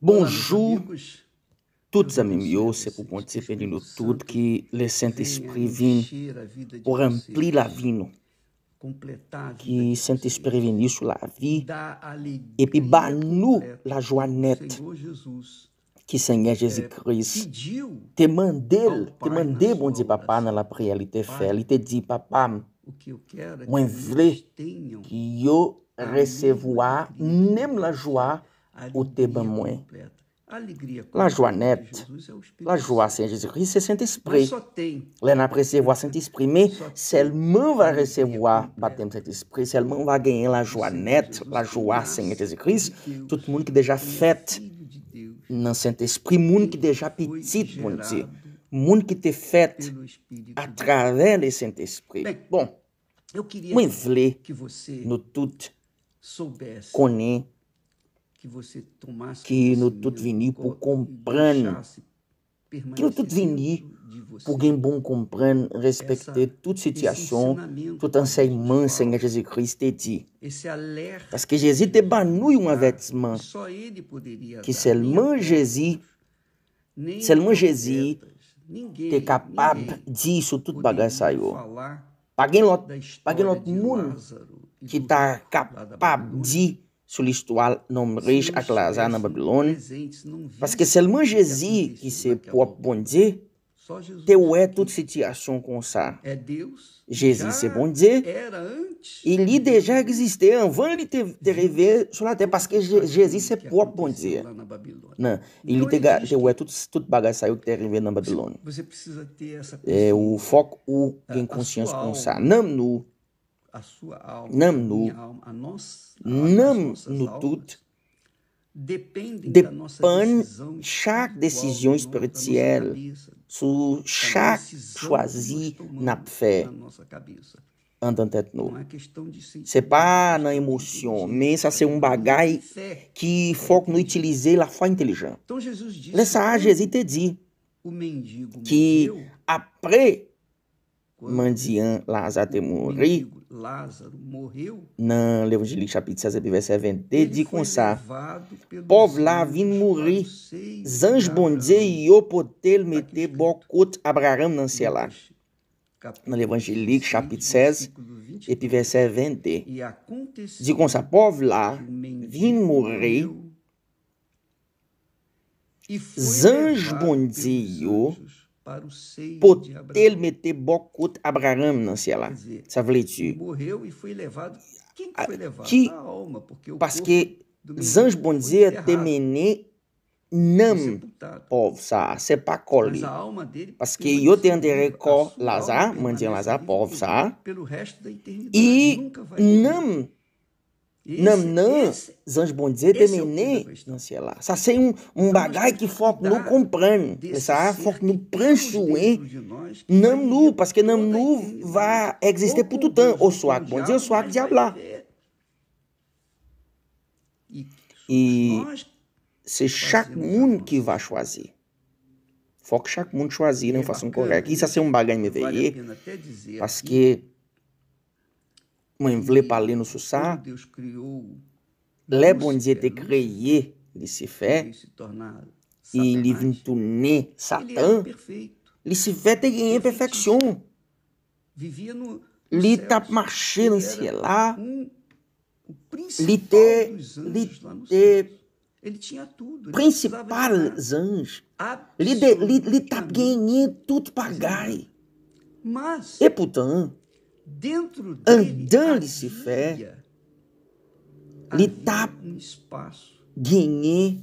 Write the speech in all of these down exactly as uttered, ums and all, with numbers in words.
Bonjou, tout zanmi m yo, se pou Bondye beni nou tout, ki Lesentespri vin pou ranpli lavi nou, ki Sentespri vin li sou lavi, epi ba nou lajwa nèt ki Senyè Jezi Kris te mande l, te mande Bondye Papa nan lapriyè li te fè. Li te di, Papa m, mwen vle ki yo resevwa menm lajwa ou te ban mwen. Lajwa nèt, lajwa Senyè Jezi Kris se Sentespri. Lè n ap resevwa Sentespri, men sèlman va resevwa batèm Sentespri, sèlman va genyen lajwa nèt, lajwa Senyè Jezi Kris. Tout moun ki deja fèt nan Sentespri, moun ki deja pitit Bondye, moun ki te fèt atravè le Sentespri. Bon, mwen vle nou tout konnen ki nou tout vini pou konprann, ki nou tout vini pou gen bon konprann, respekte tout sitiyasyon, tout ansèyman Senyè Jezi Kris te di. Paske Jezi te ban nou yon avètisman ki sèlman Jezi, sèlman Jezi te kapab di sou tout bagay sa yo. Pa gen lòt, pa gen lòt moun ki ta kapab di sou listwa nonm rich ak Laza nan Babilòn, paske sèlman Jezi, ki se pwòp Bondye, te wè tout sitiyasyon konsa. Jezi se Bondye, e li deja egziste anvan li te, te rive sou latè, paske Je- Jezi se pwòp Bondye. Nan, e li te, ga- te wè tout, tout bagay sa yo ki te rive nan Babilòn. E ou fòk ou gen konsyans konsa. Nanm nou, nanm nou, nanm nou tout depann chak desizyon espirityèl sou chak chwazi n ap fè anndan tèt nou. Se pa nan emosyon, men sa se yon bagay ki fòk nou itilize lafwa entelijan. Lè sa a, Jezi te di ki apre mandyan Laza te mouri, nan Levanjil Lik chapit sèz epi vèsè vennde, di konsa, pòv la vin mouri, zanj Bondye yo pote l mete bò kot Abraram nan syèl la. Nan Levanjil Lik chapit sèz epi vèsè vennde, di konsa, pòv la vin mouri, zanj Bondye yo pote l mete bò kot Abraram nan syèl la. Sa vle di, a- ki, paske zanj Bondye te mennen nanm pòv sa a, se pa kò li. Paske yo te antere kò Laza, mandyan Laza, pòv sa a, e nanm Nanm nan, zanj Bondye te mennen nan syèl la. Sa se yon, yon bagay ki fòk nou konprann. E sa, fòk nou pran swen. Nanm nou, paske nanm nou va egziste pou tout tan, oswa ak Bondye, oswa ak dyab la. E se chak moun ki va chwazi. Fòk chak moun chwazi nan fason kòrèk. E sa se yon bagay m veye, paske mwen vle pale nou sou sa. Lè Bondye te kreye Lisifè, e li vin tounen Satan, Lisifè te genyen pèfèksyon. Li t ap mache nan syèl la. Li te, li te prensipal zanj. Li, de, li, li t ap genyen tout bagay. Epoutan, anndan Lisifè, li t ap genyen,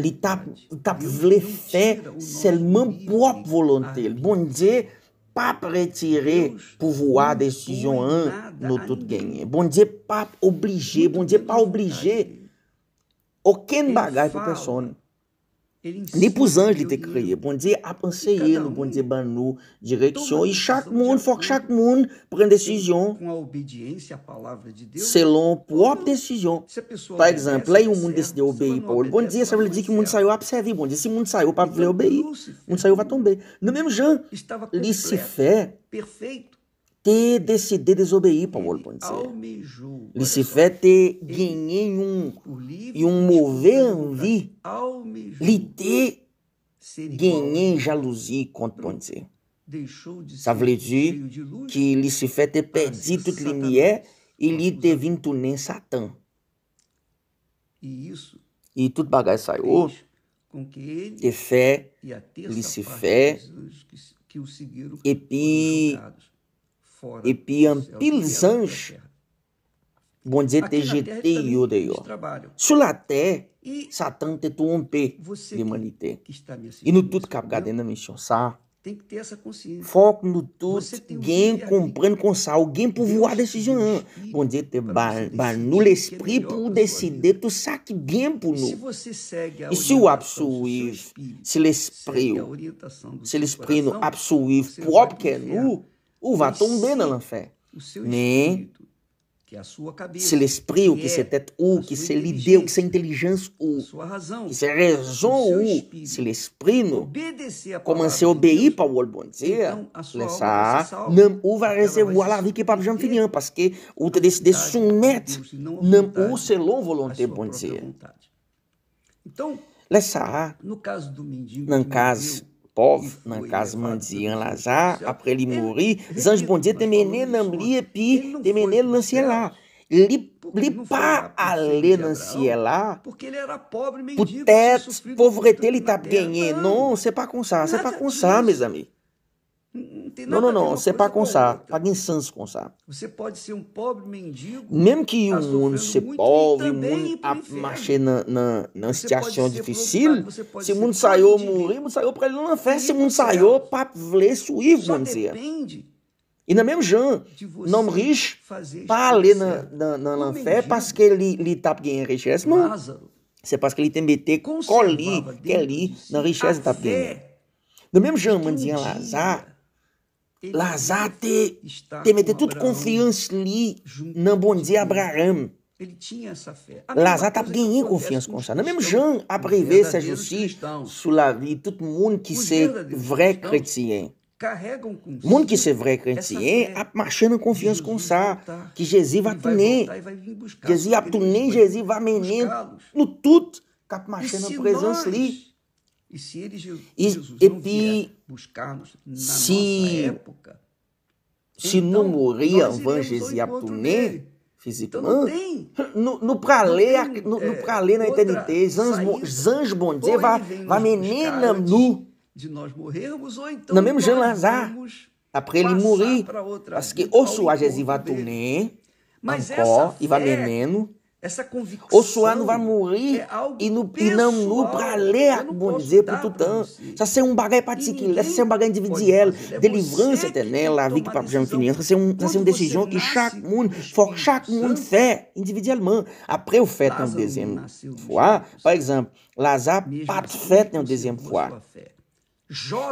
li t ap, t ap vle fè sèlman pwòp volonte l. Bondye p ap retire pouvwa desizyon an nou tout genyen. Bondye p ap oblije, Bondye pa oblije okenn bagay pou pèsonn. Ni pou zanj li te kreye. Bondye ap anseye nou, Bondye ban nou direksyon. E chak moun, fòk chak moun pran desizyon selon pwòp desizyon. Pa egzanp, lè yon moun deside obeyi pawòl Bondye, sa vle di ki moun sa yo ap sèvi Bondye. Si moun sa yo p ap vle obeyi, moun sa yo va tonbe. Nan menm jan, Lisifè te deside dezobeyi pawòl Bondye. Lisifè te genyen yon, yon move anvi. Li te genyen jalouzi kont Bondye. Sa vle di ki Lisifè te pèdi tout limyè e li te vin tounen Satan. E tout bagay sa yo te fè Lisifè epi, epi anpil zanj Bondye te jete yo deyò. Sou latè, Satan te twonpe limanite. E nou tout k ap gade nan emisyon sa, fòk nou tout gen konprann konsa, ou gen pouvwa desizyon an. Bondye te ba, ba nou lespri pou deside tout sa ki byen pou nou. E si w ap swiv, si lespri w, si lespri nou ap swiv pwòp kè nou, ou va tonbe nan lanfè. Men, se lespri w ki se tèt ou, ki se lide w, ki se entèlijans ou, ki se rezon ou, se lespri nou. Kòmanse obeyi pawòl Bondye a. Lè sa a, nanm ou va resevwa lavi ki p ap janm fini an, paske ou te deside soumèt nanm ou selon volonte Bondye. Lè sa a, nan kaz pòv, nan kaz mandyan Laza, apre li mouri, zanj Bondye te mennen nanm li epi te mennen l nan syèl la. Li, li pa ale nan syèl la poutèt povrete li t ap genyen. Non, se pa konsa, se pa konsa, mezanmi. Non, non, non, se pa konsa. Pa gen sans konsa. Menm ki yon moun se pòv, yon moun ap mache nan, nan, nan sitiyasyon difisil, si moun sa yo mouri, moun sa yo prale nan lanfè, si moun sa yo p ap vle swiv Bondye. E nan menm jan, nonm rich pa ale nan, nan, nan lanfè paske li, li t ap genyen richès, non. Se paske li te mete kò li, kè li nan richès li t ap genyen. Nan menm jan mandyan Laza, Laza te, te mete tout konfyans li nan Bondye Abraram. Laza t ap genyen konfyans konsa. Nan menm jan ap rive sèjousi sou lavi tout moun ki se vrè kretyen. Moun ki se vrè kretyen ap mache nan konfyans konsa, ki Jezi va tounen. Jezi ap tounen, Jezi va mennen nou tout k ap mache nan prezans li. E, epi, si, si nou mouri anvan Jezi ap tounen fizikman, nou, nou prale ak, nou, nou prale nan etènite. Zanj Bon-, zanj Bondye va, va mennen nanm nou nan menm jan Laza. Apre li mouri, paske oswa Jezi va tounen ankò, li va mennen nou, oswa nou va mouri, e nou, e nanm nou prale ak Bondye pou tout tan. Sa se yon bagay patikilye, sa se yon bagay endividyèl. Delivrans etènèl, lavi ki p ap janm fini an, sa se yon, sa se yon desizyon ki chak moun, fòk chak moun fè endividyèlman. Apre w fèt yon dezyèm fwa, pa egzanp, Laza pa t fèt yon dezyèm fwa.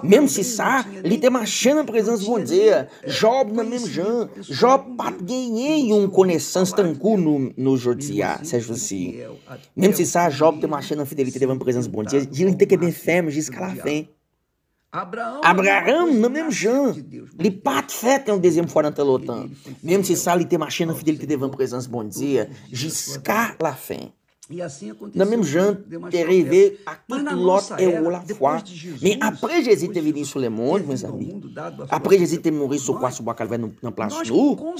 Menm si sa, li te mache nan prezans Bondye. Jòb nan menm jan. Jòb pa t genyen yon konesans tankou nou, nou jodi a, sèjousi. Menm si sa, Jòb te mache nan fidelite devan prezans Bondye. Li te kenbe fèm jiska lafen. Abraram nan menm jan. Li pa t fèt yon dezyèm fwa nan tan lontan. Menm si sa, li te mache nan fidelite devan prezans Bondye jiska lafen. Nan menm jan te rive ak tout lòt ewo lafwa. Men apre Jezi te vini sou lemonn, mezanmi, apre Jezi te mouri sou kwa sou bwa Kalvè nou, nan plas nou,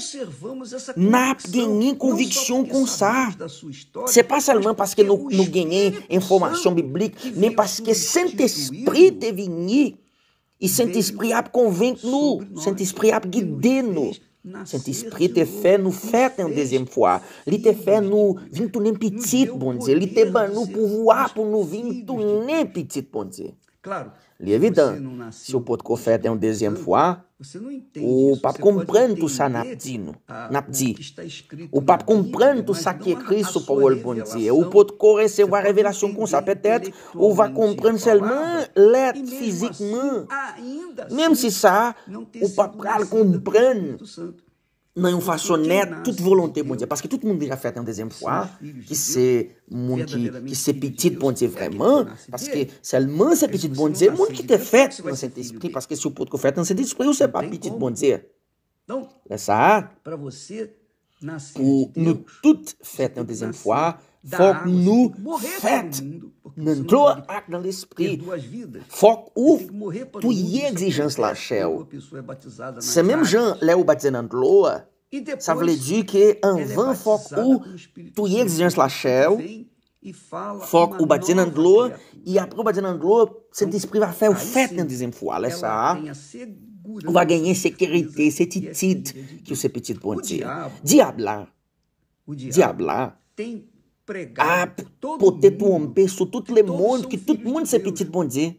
n ap genyen konviksyon konsa. Se pa sèlman paske nou, nou genyen enfòmasyon biblik, men paske Sentespri te vini. E Sentespri ap konvenk nou. Sentespri ap gide nou. Sentespri te fè nou fèt yon dezyèm fwa. Li te fè nou vin tounen pitit Bondye. Li te ban nou pouvwa pou nou vin tounen pitit Bondye. Li evidan, si w potko fèt yon dezyèm fwa, ou p ap konprann tou sa n ap di nou, n ap di. Ou p ap konprann tou sa ki ekri sou pawòl Bondye. Ou potko resevwa revelasyon konsa. Petèt, ou va konprann sèlman lèt fizikman. Menm si sa, ou pa pral konprann nan yon fason nèt tout volonte Bondye. Paske tout moun deja fèt yon dezyèm fwa, ki se moun ki, ki se pitit Bondye vrèman. Paske sèlman se pitit Bondye, moun ki te fèt nan Sentespri. Paske si w potko fèt nan Sentespri, ou se pa pitit Bondye. Lè sa a, pou nou tout fèt yon dezyèm fwa, fòk nou fèt nan dlo a ak nan lespri. Fòk ou touye egzijans lachè w. Se menm jan lè ou batize nan dlo a, sa vle di ke anvan fòk ou touye egzijans lachè w, fòk ou batize nan dlo a, e apre ou batize nan dlo a, Sentespri va fè ou fèt yon dezyèm fwa. Lè sa a, ou va genyen sekirite, sètitid ke w se pitit Bondye. Dyab la, dyab la ap pote twonpe sou tout lemonn ke tout moun se pitit Bondye.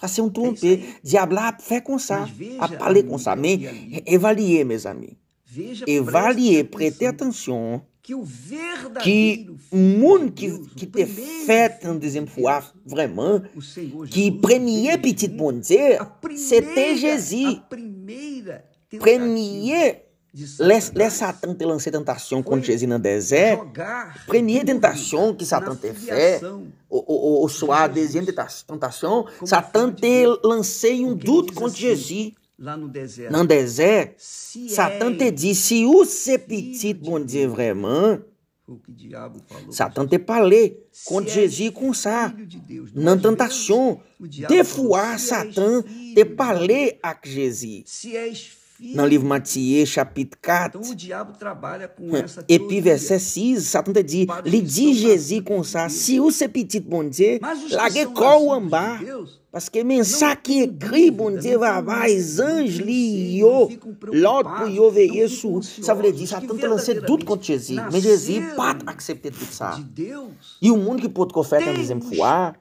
Sa se yon twonpe. Dyab la ap fè konsa, ap pale konsa. Men, evalye, mezanmi. Evalye, prete atansyon, ki moun ki, ki te fèt yon dezyèm fwa vrèman, ki premye pitit Bondye, se te Jezi. Premye, lè, lè Satan te lanse tantasyon kont Jezi nan dezè, premye tantasyon ke Satan te fè, o, o, o, oswa dezyèm tenta-, tantasyon, Satan te lanse yon dout kont Jezi. Nan dezè, Satan te di, "Si ou se pitit Bondye vrèman," Satan te pale kont Jezi konsa, nan tantasyon. De fwa, Satan te pale ak Jezi. Nan liv Matye, chapit kat, epi vèsè sis, Satan te di, li di Jezi konsa, "Si ou se pitit Bondye, lage kò w anba." Paske men sa ki ekri, Bondye va bay zanj li yo lòd pou yo veye sou ou. Sa vle di, Satan te lanse dout kont Jezi, men Jezi pa t aksepte dout sa. Yon moun ki potko fèt yon dezyèm fwa,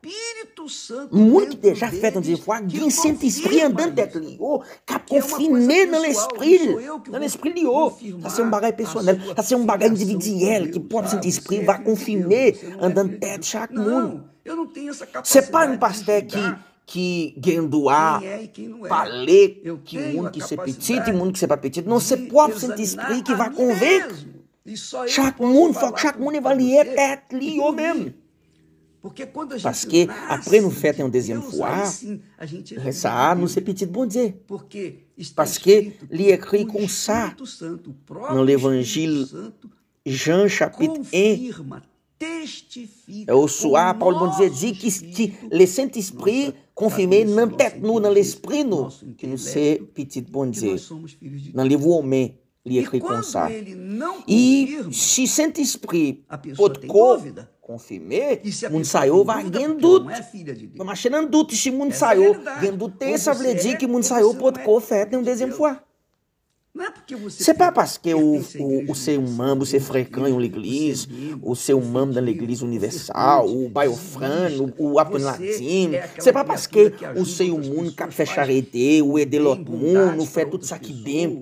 moun ki deja fèt yon dezyèm fwa, gen Sentespri anndan tèt li yo, k ap konfime nan lespri l, nan lespri li yo. Sa se yon bagay pèsonèl, sa se yon bagay endividyèl, ke pwòp Sentespri va konfime anndan tèt chak moun. Se pa yon pastè ki, ki gen dwa pale ki moun ki se pitit, ki moun ki se pa pitit. Non, se pwòp Sentespri ki va konvenk chak moun. Fòk chak moun evalye tèt li yo menm. Paske apre nou fèt yon dezyèm fwa, lè sa a, nou se pitit Bondye. Paske li ekri konsa nan levanjil Jan chapit en, oswa pawòl Bondye di ki, ki le Sentespri konfime nan tèt nou, nan lespri nou, ke nou se pitit Bondye. Nan liv Women, li ekri konsa. E si Sentespri potko konfime, moun sa yo va gen dout. Va mache nan dout. Si moun sa yo gen dout, sa vle di ke moun sa yo potko fèt yon dezyèm fwa. Se pa paske ou, ou, ou se yon manm, ou se frekan yon legliz, ou se yon manm nan legliz Inivèsal, ou bay ofrann, ou, ou ap jwenn ladim. Se pa paske ou se yon moun k ap fè charite, ou ede lòt moun, ou fè tout sa ki byen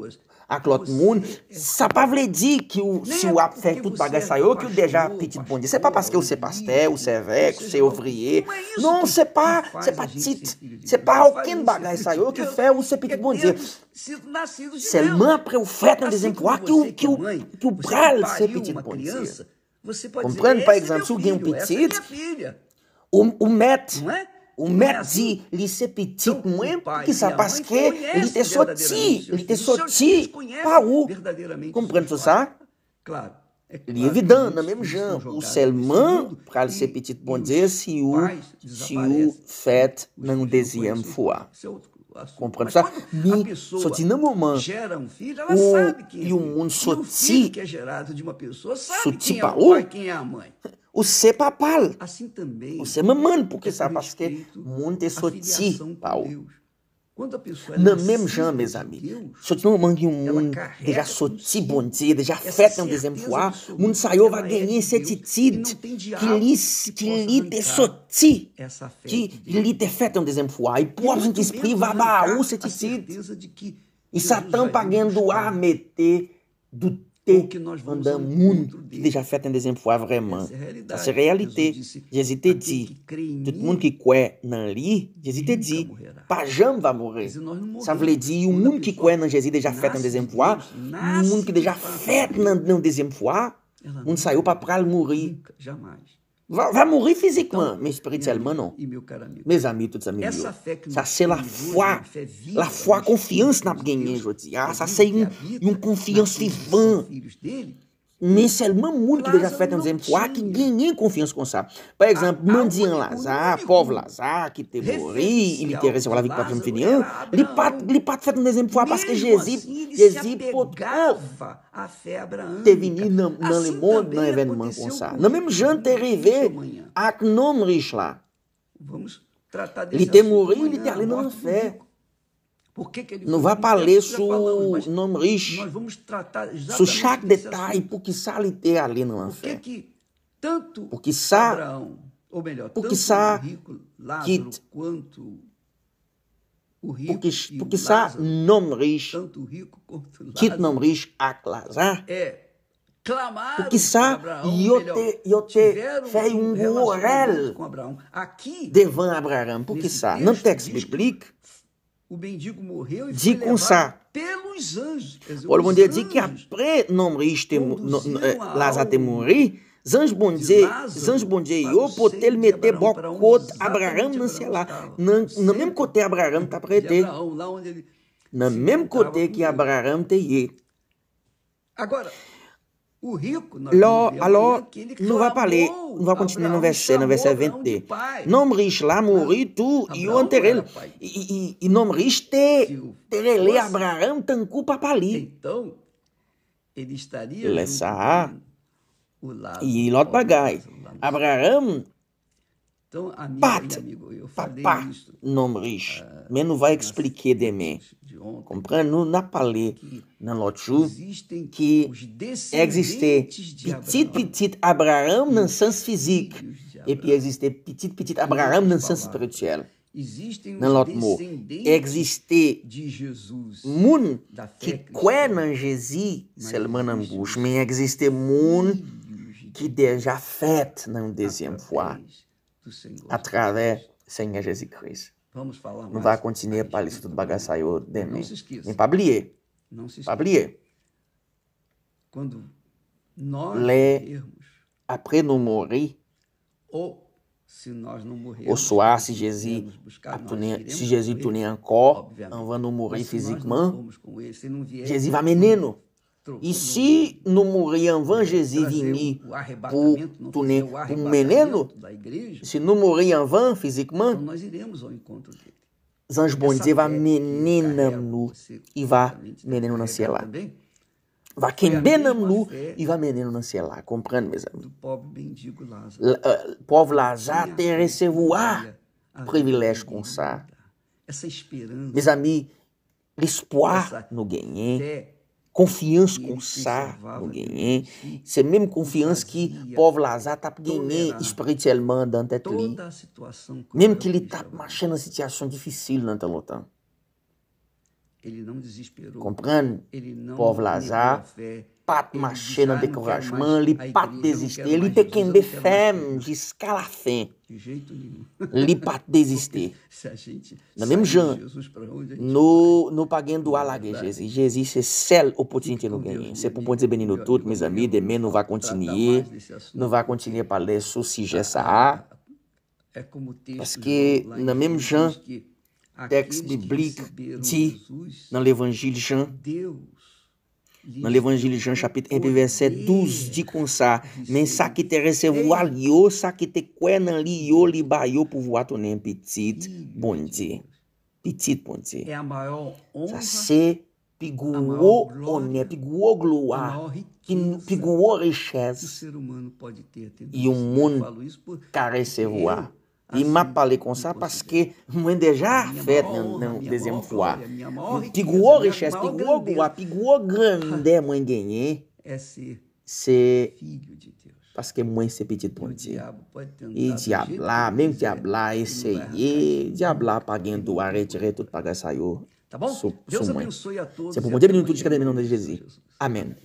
ak lòt moun. Sa pa vle di ke ou, si w ap fè tout bagay sa yo, ke w deja pitit Bondye. Se pa paske ou se pastè, ou se evèk, ou se ouvriye. Non, se pa, se pa tit. Se pa okenn bagay sa yo ki fè ou se pitit Bondye. Sèlman apre ou fèt yon dezyèm fwa ki ou, ki ou, ki ou pral se pitit Bondye. Konprann, pa egzanp, si w gen yon pitit, ou, ou mèt, ou mèt di, "Li se pitit mwen." Poukisa? Paske li te soti, li te soti pa ou. Konprann sou sa? Li evidan, nan menm jan, ou sèlman pral se pitit Bondye si ou, si ou fèt nan yon dezyèm fwa. Konprann sa? Men soti nan moman ou yon moun soti, soti pa ou, ou se papa l, ou se manman l. Poukisa? Paske moun te soti pa ou. Nan menm jan, mezanmi, soti nan moman yon moun deja soti Bondye, deja fèt yon dezyèm fwa, moun sa yo va genyen sètitid ki li, ki li te soti, ki li te fèt yon dezyèm fwa. E pwòp Sentespri va ba ou sètitid. E Satan pa gen dwa mete doute anndan moun ki deja fèt yon dezyèm fwa vrèman. Sa se reyalite. Jezi te di, tout moun ki kwè nan li, Jezi te di, pa janm va mouri. Sa vle di, yon moun ki kwè nan Jezi deja fèt yon dezyèm fwa, yon moun ki deja fèt nan, nan dezyèm fwa, moun sa yo pa pral mouri. Va, va mouri fizikman, men espirityèlman non. Mezanmi, tout zanmi m yo, sa se lafwa. Lafwa, konfyans n ap genyen jodi a. Sa se yon, yon konfyans vivan. Men sèlman moun ki deja fèt an dezyèm fwa ki genyen konfyans konsa. Pa egzanp, menm di an Laza, pòv Laza ki te mouri, li te resevwa lavi ki p ap janm fini an, li pa t, li pa t fèt an dezyèm fwa paske Jezi, Jezi potko te vini nan, nan lemonn, nan evènman konsa. Nan menm jan te rive ak nonm rich la. Li te mouri, li te ale nan lanfè. Nou va pale sou nonm rich, sou chak detay poukisa li te ale nan lanfè. Poukisa, poukisa kit, pouki, poukisa nonm rich, kit nonm rich ak Laza, poukisa yo te, yo te fè yon gwo rèl devan Abraram? Poukisa? Nan tèks biblik, di konsa, pawòl Bondye di ki apre nonm rich te, Laza te mouri, zanj Bondye, zanj Bondye yo pote l mete bò kot Abraram nan syèl la, nan, nan menm kote Abraram t ap rete, nan menm kote ki Abraram te ye. Lò, alò, nou va pale, nou va kontinye nan vèsè, nan vèsè vennde. Nonm rich la mouri tou, yo antere l. Nonm rich te, te rele Abraram tankou papa li. Lè sa a, lòt bagay, Abraram pa t papa nonm rich. Men nou va eksplike demen. Konprann, nou n ap pale nan lòt jou ki egziste pitit pitit Abraram nan sans fizik, epi egziste pitit pitit Abraram nan sans espirityèl. Nan lòt mo, egziste moun ki kwè nan Jezi sèlman nan bouch, men egziste moun ki deja fèt nan yon dezyèm fwa atravè Senyè Jezi Kris. Nou va kontinye pale sou tout bagay sa yo demen. Men pa bliye, pa bliye, lè apre nou mouri, oswa si Jezi ap tounen, si Jezi tounen ankò anvan nou mouri fizikman, Jezi va mennen nou. E si nou mouri anvan Jezi vini pou tounen, pou mennen nou, si nou mouri anvan fizikman, zanj Bondye va mennen nanm nou, li va mennen nou nan syèl la. Va kenbe nanm nou, li va mennen nou nan syèl la. Konprann, mezanmi. Pòv Laza te resevwa privilèj konsa. Mezanmi, lespwa nou genyen, konfyans konsa nou genyen, se menm konfyans ki pòv Laza t ap genyen espirityèlman nan tèt li, menm ke li t ap mache nan sitiyasyon difisil nan tan lontan. Konprann, pòv Laza pa t mache nan dekourajman, li pa t deziste, li te kenbe fèm jiska lafen. Li pa t deziste. Nan menm jan, nou, nou pa gen dwa lage Jezi. Jezi se sèl opòtinite nou genyen. Se pou Bondye beni nou tout, mezanmi. Demen, nou va kontinye. Nou va kontinye pale sou sijè sa a. Paske nan menm jan, tèks biblik di nan levanjil Jan, nan levanjil Jan chapit en, vèsè douz di konsa, men sa ki te resevwa l yo, sa ki te kwè nan li yo, li ba yo pouvwa tounen pitit Bondye. Pitit Bondye. Sa se pi gwo onè, pi gwo glwa, pi, pi gwo richès yon moun ka resevwa. E m ap pale konsa paske mwen deja fèt nan, nan dezyèm fwa. Pi gwo richès, pi gwo glwa, pi gwo grandè mwen genyen, se paske mwen se pitit Bondye. E dyab la, menm dyab la eseye, dyab la pa gen dwa retire tout bagay sa yo sou, sou mwen. Se pou Bondye beni nou tout jiska demen, nan non de Jezi. Amèn.